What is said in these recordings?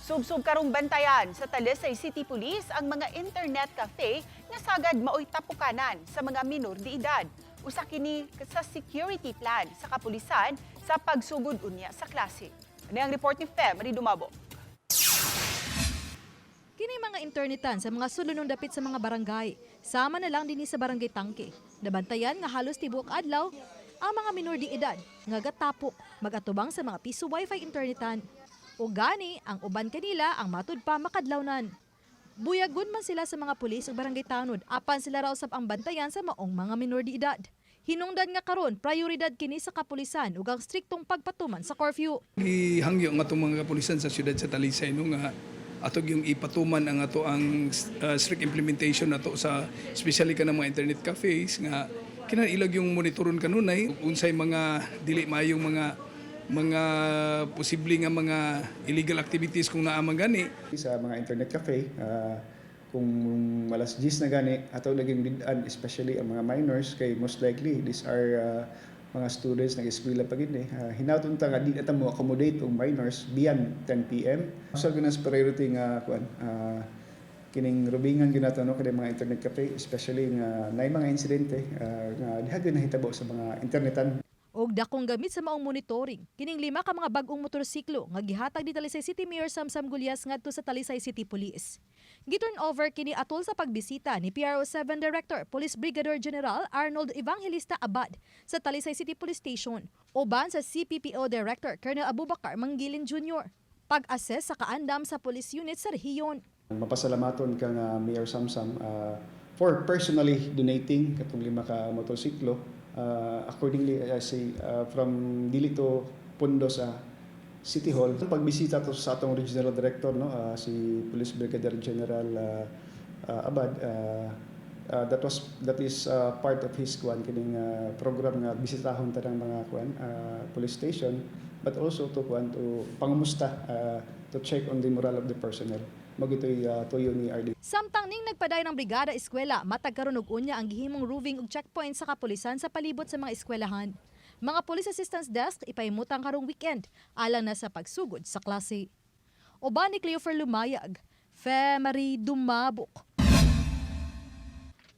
Subsob karong bantayan sa Talisay City Police ang mga internet cafe nga sagad maoy tapukanan sa mga minor de edad. Usa kini sa security plan sa kapulisan sa pagsugod unya sa klase. Ani ang report ni Fe Marie Dumabo. Kini mga internetan sa mga sulunong dapit sa mga barangay. Sama na lang dinhi sa Barangay Tangke. Nabantayan nga halos tibuok adlaw ang mga minor de edad nga gatapok magatubang sa mga piso wifi internetan. O gani ang uban kanila ang matud pa makadlawnan. Buyagon man sila sa mga pulis ug barangay tanod apan sila raw sab ang bantayan sa maong mga minor de edad. Hinungdan nga karon prioridad kini sa kapulisan ug ang striktong pagpatuman sa curfew. Gihangyo nga atong mga kapulisan sa siyudad sa Talisay, no, nga ato yung ipatuman ang ato ang strict implementation nato sa especially kanang mga internet cafes nga kinahanglan ilag yung monitoron kanunay unsay mga dili maayong mga posible nga mga illegal activities kung naa man gani. Sa mga internet cafe, kung alas 10 na gani ato laging did-an, especially ang mga minors, kay most likely these are mga students nag-eskwela pa gid eh. Hinaton ta nga di na ta mo accommodate og minors beyond 10 PM. So ganas priority nga kuan, kining rubingan gyud nato, no, kini mga internet cafe, especially nga naay mga insidente nga diha gyud nahitabo sa mga internetan. Og dakong gamit sa maong monitoring kining lima ka mga bag-ong motorsiklo nga gihatag ni Talisay City Mayor Samsam Gullas ngadto sa Talisay City Police. Gi-turn over kini atol sa pagbisita ni PRO 7 Director Police Brigadier General Arnold Evangelista Abad sa Talisay City Police Station uban sa CPPO Director Colonel Abubakar Mangilin Jr. Pag-assess sa kaandam sa police unit sa rehiyon. Mapasalamaton ka nga Mayor Samsam for personally donating katong lima ka motorsiklo. Accordingly, I say, from dili to pundo sa City Hall. Pagbisita to sa atong regional director, no, si Police Brigadier General Abad, that is part of his kuan kining program nga bisitahon ta ng mga kuan police station, but also to kuan, to pangumusta, to check on the morale of the personnel. Mao gito'y tuyo ni RD. Samtang ning nagpaday ng brigada eskwela, matag karon ug unya ang gihimong roving ug checkpoint sa kapulisan sa palibot sa mga eskwelahan. Mga police assistance desk ipahimutang karong weekend alang na sa pagsugod sa klase. Uban ni Cleofer Lumayag, Fe Marie Dumabok.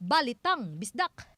Balitang Bisdak.